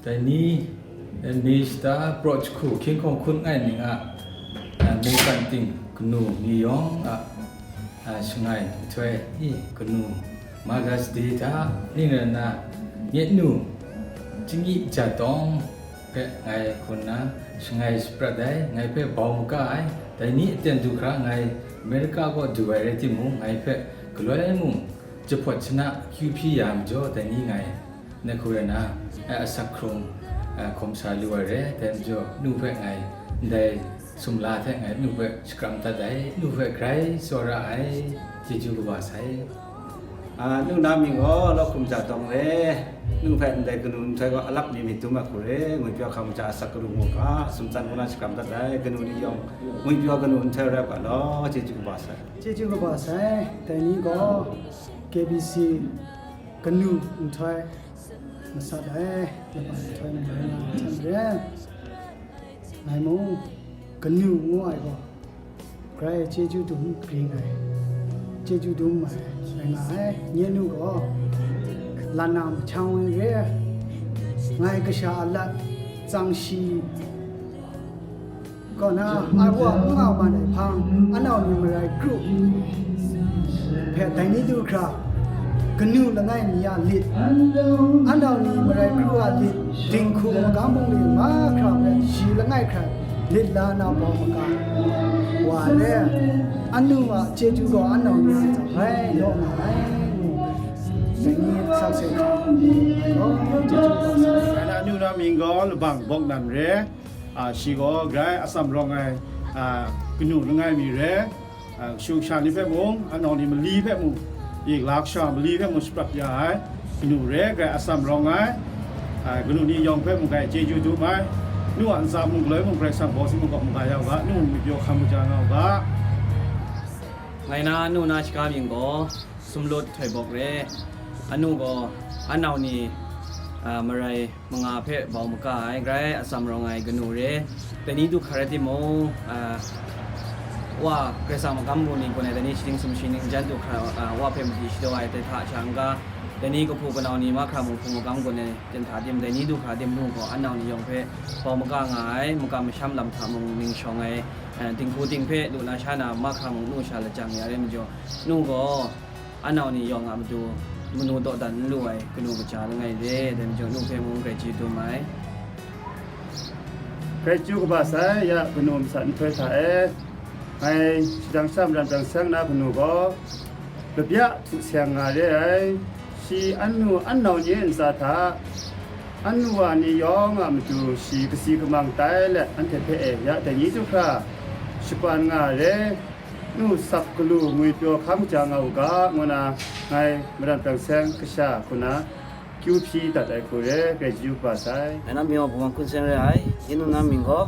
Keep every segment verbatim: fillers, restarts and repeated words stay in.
Dai ni, eh, mi shata praw jahku hkying hkawng hkun ngai ning a, eh, mungkan ting kanu ni yawng a, eh, shangai nhtoi i kanu Mother's Day hta ning rai nna, nye nu Chingyi Jatawng hpe ngai hkun nna shangai shaprat ai, ngai hpe bau maga ai. Dai ni aten du hkra ngai Amerika kaw du ai rai timung, ngai hpe galoi mung jahpawt shana kyu hpyi ya majaw, dai ni ngai Nehku rai na, eh, asak hkrung, eh, hkawm sa lu ai re, dai majaw, nu hpe ngai, ndai sumla hte ngai nu hpe shakram dat ai, nu hpe grai tsawra ai, chyeju kaba sai. Ah, nu na mying gaw Lawhkum Jatawng re, nu hpe ndai kanu nhtoi gaw alak mi myit dum ai hku re, ngwipyaw hkam ja asak kalu mu ga, sumtsan kaw na shakram dat ai, kanu ni yawng ngwipyaw kanu nhtoi rai u ga law, chyeju kaba sai. Chyeju kaba sai, dai ni gaw K B C kanu nhtoi masat ai, laban nhtoi mung rai nga ai hte maren, ngai mung kanu ngu ai gaw, grai chyeju dum gring ai, chyeju dum ai rai nga ai. Nye nu gaw, lanam hkyang ai re ai, ngai kasha a lat tsang shi, kaw na, ai wa n nga man ai hpang, anau ni marai kru hpe dai ni du hkra, kanu langai mi a lit, anau ni marai kru a lit, dinghku magam bungli mahkra hpe shi langai hkra lit la na bau maga wa ai re, anu a chyeju gaw anau ni a zawn rai law nga ai, ngu dai ni sakse hkam ai gaw, chyeju kaba sai. Ngai na anu na mying gaw Labang Bawk Nan re. Ah, shi gaw grai atsam rawng ai, ah, kanu langai mi re, ah, kashu kasha ni hpe mung, anau ni mali hpe mung, yik la kasha mali hpe mung shaprat ya ai kanu re, grai atsam rawng ai, ah, kanu ni yawng hpe mung grai chyeju dum ai, nu a ntsa mung galoi mung Karai Kasang baw si mung gaw mung ga ya u ga, nu mung myit pyaw hkam kaja nga u ga. Ngai na nu na shaga mying gaw Sumlut Htoi Bawk re, anu gaw anau ni, ah, marai manga hpe bau maga ai, grai atsam rawng ai kanu re. Dai ni du hkra rai timung, ah, wa Karai Kasang magam bungli gun ai, dai ni shaning sumshi ning jan du hkra, ah, wa hpe madi shadaw ai, dai hta sha n-ga, dai ni kahpu kanau ni mahkra mung hpung magam gun ai, ten hta tim, dai ni du hkra tim nu gaw, anau ni yawng hpe bau maga nga ai, makam masham lam hta mung ning shawng ai, ah, dinghku ting hpe lu na sha na mahkra mung nu sha lajang ya re majaw, nu gaw, anau ni yawng a matu manu dawdan n lu ai kanu kaja langai re, dai majaw nu hpe mung grai chyeju dum ai. Grai chyeju kaba sai, ya kanu masat nhtoi hta e, ngai shadang sha maran pyrang seng na kanu gaw, labya htu seng nga re ai, shi anu anau ni a ntsa hta, anu wa ni yawng a matu shi kasi kamang tai let anhte hpe e ya dai ni du hkra shapan nga re. Nu sak galu ngwipyaw hkam ja nga u ga, ngu na ngai madan pyrang seng kasha hku na kyu hpyi dat ai hku re, grai chyeju kaba sai. Ngai na mying gaw Bungwang Hkun Seng re ai, yin nu na mying gaw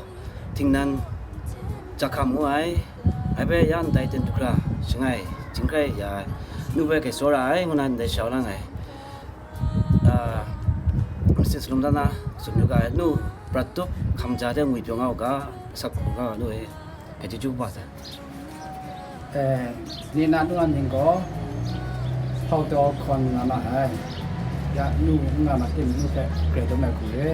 Tingnan Jahkam ngu ai, ngai hpe ya ndai ten du hkra shangai, chyingkrai ya ai, nu hpe grai tsawra ai, ngu na ndai shau na ngai, ah, masing salum dan na tsun yu ga ai, nu prat tup hkam ja de ngwipyaw nga u ga, sak hku nga nu e. Grai chyeju kaba sai. Eh, ni na nu a mying gaw, Hpau Taw Hkawn nga ma ai. Ya nu n nga ma tim, nu hpe grai dum ai hku re.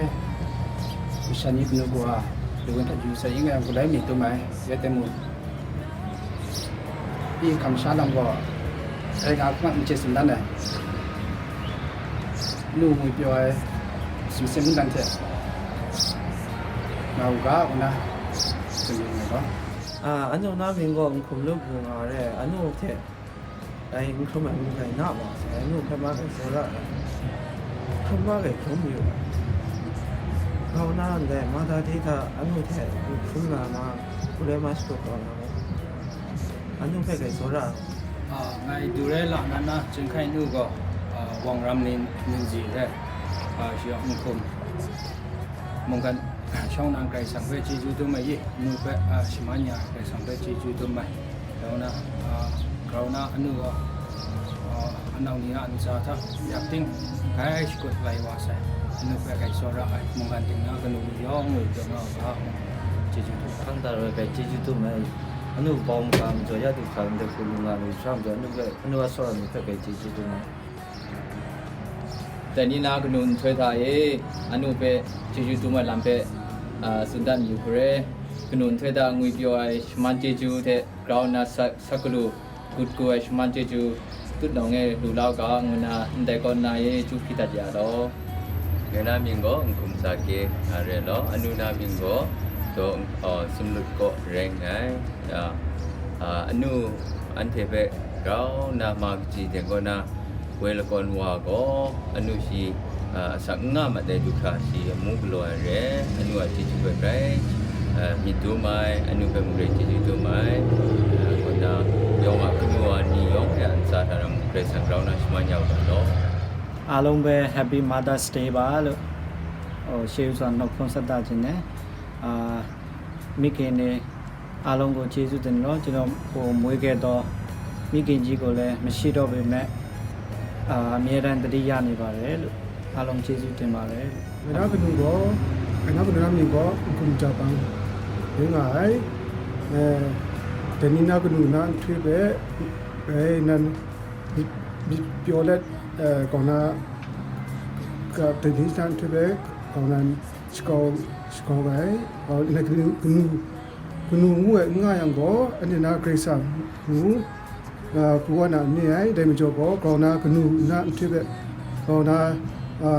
Masha ni kanu kawa, lawin hta yu sai ing ai, galoi mi dum ai, ya teng mung, pyi hkam sha lam gaw, dai nga hkrum n chye tsun dan ai. Nu ngwipyaw ai, sumsing mungdan hte nga u ga, ngu na tsun yu nngai gaw. Ah, anu na mying gaw Nhkum Lup ngu nga re, anu hte dai n hkrum ai mung dai na wa sai, anu hpe ma grai tsawra ai, hkrum ma grai hkrum yu ai. Grau na ndai Mada Day hta anu hte n hkrum na ma, hku rai ma shakut taw na gaw, anu hpe grai tsawra ai. Ah, ngai du rai la na na, Chyinghkai nu gaw, ah, Wang Ram Nin, Ninzi re, ah, shi yawng Nhkum mungkan shawng nnan Karai Kasang hpe chyeju dum ai i, nu hpe, ah, shaman ya ai Karai Kasang hpe chyeju dum ai. Grau na, ah, grau na anu gaw, ah, anau ni a ntsa hta yak ting grai shakut lai wa sai, anu hpe grai tsawra ai, mungkan ting na kanu ni yawng ngwipyaw nga u ga, chyeju dum ai. Hkang da rai grai chyeju dum ai. Anu bau maga majaw ya du hkra ndai hku lu nga lu hkra majaw, anu hpe, anu a tsawra ni hpe grai chyeju dum ai. Dai ni na kanu nhtoi hta e, anu hpe chyeju dum ai lam hpe, a, tsun dat mayu hkure. Kanu nhtoi hta ngwi pyaw ai shaman chyeju hte grau nna sa, sa galu, gut gu ai shaman chyeju tutnawng e lu la u ga, ngu nna ndai kaw nna e chyu hpyi dat ya law. Ngai na mying gaw Nhkum Zake nga re law, anu na mying gaw Daw, a, Sumlut kaw rai nngai. Ya, a, anu anhte hpe grau nna ma kaji deng kaw na, woi lakawn wa gaw, anu shi, a, asak n nga mat ai du hkra shi amu galaw ai re, anu a chyeju hpe grai, a, myit dum ai, anu hpe mung grai chyeju dum ai, a, kaw na, yawng a kanu wa ni yawng hpe a ntsa hta ram Karai Kasang grau nna shaman ya u ga law. အားလုံးပဲ Happy Mother's Day ပါလို့ ဟို ရှေးဦးစွာနှုတ်ခွန်းဆက်သချင်တယ်။ အာ မိခင်တွေ အားလုံးကိုကျေးဇူးတင်တယ်နော်။ ကျွန်တော်ကိုမွေးခဲ့သောမိခင်ကြီးကိုလည်းမရှိတော့ပေမဲ့ အာ အမြဲတမ်းသတိရနေပါတယ်လို့ အားလုံးကျေးဇူးတင်ပါတယ်လို့။ Ngai na kanu gaw, ngai na kanu na mying gaw Nhkum Japang rai nga ai. Eh, dai ni na kanu na nhtoi hpe, eh, nan myit, myit pyaw let, eh, kaw na, ka, dai ni na nhtoi hpe kaw na shakau, shakau ai. Gaw, ngai kanu, kanu, kanu ngu ai n nga yang gaw, anhte na Karai Kasang ngu, a, pru wa na n re ai. Dai majaw gaw, grau na kanu na nhtoi hpe, grau na, a,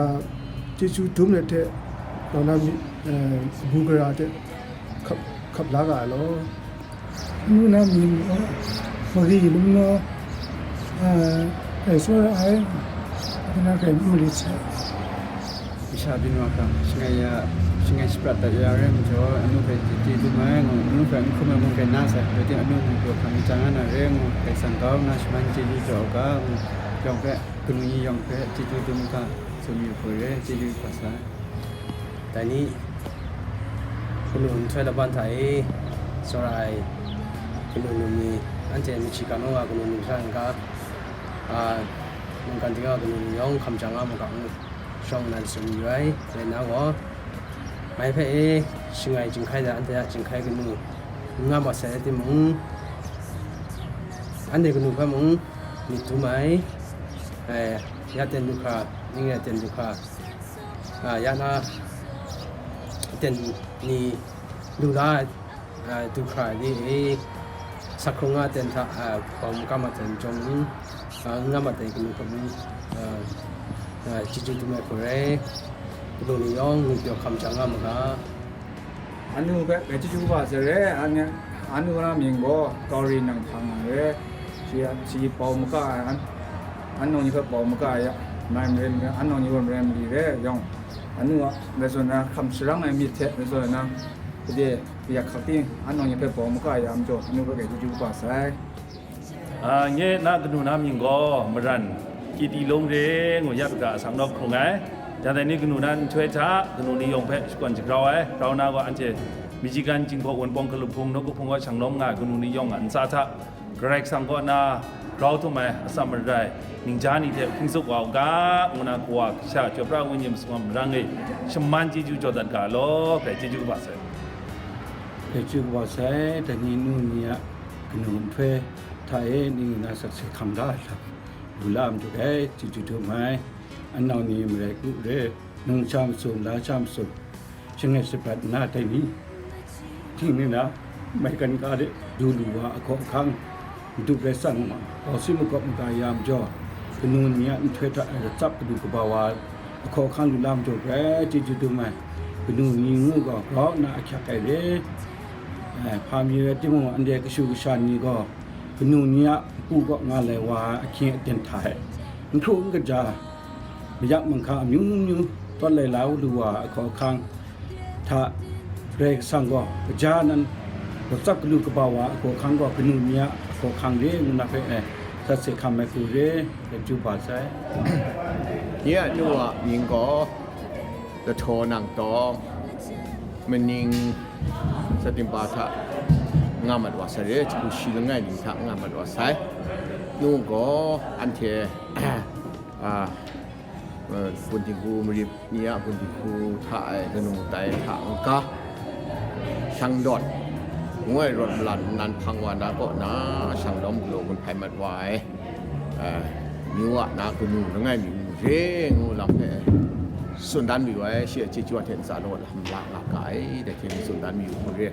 chyeju dum let hte, grau na myit, a, kabu gara hte hkap, hkap la ga ai law. Anu na mying gaw Mari Lungnaw, a, grai tsawra ai, anu na grai n marit sai. Masha byin wa hkra, shangai ya, shangai shaprat dat ya rai majaw, anu hpe chyeju dum ai ngu, anu hpe n hkum ai mung rai na sai, rai timung, anu mung pyaw hkam myit jang nga na re ngu, Karai Kasang grau nna shaman chyeju jaw u ga ngu, yawng hpe, kanu ni yawng hpe chyeju dum ga, tsun yu hku re, chyeju kaba sai. Dai ni, kanu nhtoi laban hta e tsawra ai kanu nu ni, anhte Michigan mung a kanu nu hta n-ga, a, mungkan ting a kanu nu yawng hkam jang nga mu ga ngu, shawng nnan tsun yu ai, rai nna gaw, ngai hpe e shangai jinghkai da, anhte a jinghkai kanu n nga mat sai rai timung, anhte kanu hpe mung myit dum ai, e, ya ten du hkra, ning re ten du hkra, a, ya na ten ni lu la ai, a, du hkra ni e, sa hkrung a ten hta, a, bau makam a ten chyawm, a, n nga mat ai kanu hkrum, a, a, chyeju dum ai hku rai, kanu ni yawng ngwi pyaw hkam jang nga mu ga. Anu hpe grai chyeju kaba sai re, anu, anu na mying gaw Kawri nang hpang ai re, shi, shi bau maka ai, an, anawng ni hpe bau maka ai, mai maren, anawng ni gaw maren mali re, yawng, anu a, rai zawn na, hkam sharang ai myit hte, rai zawn na, gade, kayak hkak ting, anawng ni hpe bau maka ya majaw, anu hpe grai chyeju kaba sai. A, nye na kanu na mying gaw Maran, Kiti Lung re ngu ya hkra asak nawk hkrung ai. Jang dai ni kanu na nhtoi hta, kanu ni yawng hpe shakawn shagrau ai, grau na gaw anhte Michigan Jinghpaw Wunpawng Hkalup Hpung, Nawku Hpung kaw shang lawm nga ai kanu ni yawng a ntsa hta, Karai Kasang kaw na grau htum ai atsam marai, ningja ni hte hpring tsup wa u ga, ngu na Kawa Kasha Chyoi Pra Wenyi Masum a marang e shaman chyeju jaw dat ga law, hpe chyeju kaba sai. Hpe chyeju kaba sai, dai ni nu ni a kanu nhtoi hta e ning na sakse hkam da ai hta, lu la majaw dai chyeju dum ai, anau ni marai ku re, nungsha masum, lasha masum, shangai shaprat nna dai ni, hting nna, maigan ga de du lu wa ahkaw ahkang, madu rai tsang ma, bau si magawp maga ya majaw, kanu ni a nhtoi hta e latsap kadu kaba wa, ahkaw ahkang lu la majaw grai chyeju dum ai, kanu ni ngu gaw grau nna ahkyak ai re. Ai, hpa mi rai timung, anhte kashu kasha ni gaw, kanu ni a npu kaw nga lai wa ai ahkying aten hta e, n hkru n kaja, mayak manghka amyu myu tawt lai la lu wa ai ahkaw ahkang hta, Karai Kasang gaw kaja nan, latsap galu kaba wa ai ahkaw ahkang gaw kanu ni a ahkaw ahkang re ngu na hpe, eh, sat se hkam ai hku re, hpe chyu ba sai. Nye a nu a mying gaw, Lahtaw Nang Tawng, maning satimpa hta nga mat wa sai re, hku shi langai ning hta nga mat wa sai. Nu gaw anhte, a, a, bun dinghku, Marip ni a bun dinghku hta e kanu tai hta n-ga, Shang Dawt ngu ai rawt malan nnan hpang wa na kaw na, Shang Dawt galaw gun hpai mat wa ai, a, Nyu a na kanu langai mi ngu re ngu lam hpe tsun dan mayu ai, shi a chyeju a hte ntsa law lam la nga ga ai, dai hte tsun dan mayu hku re.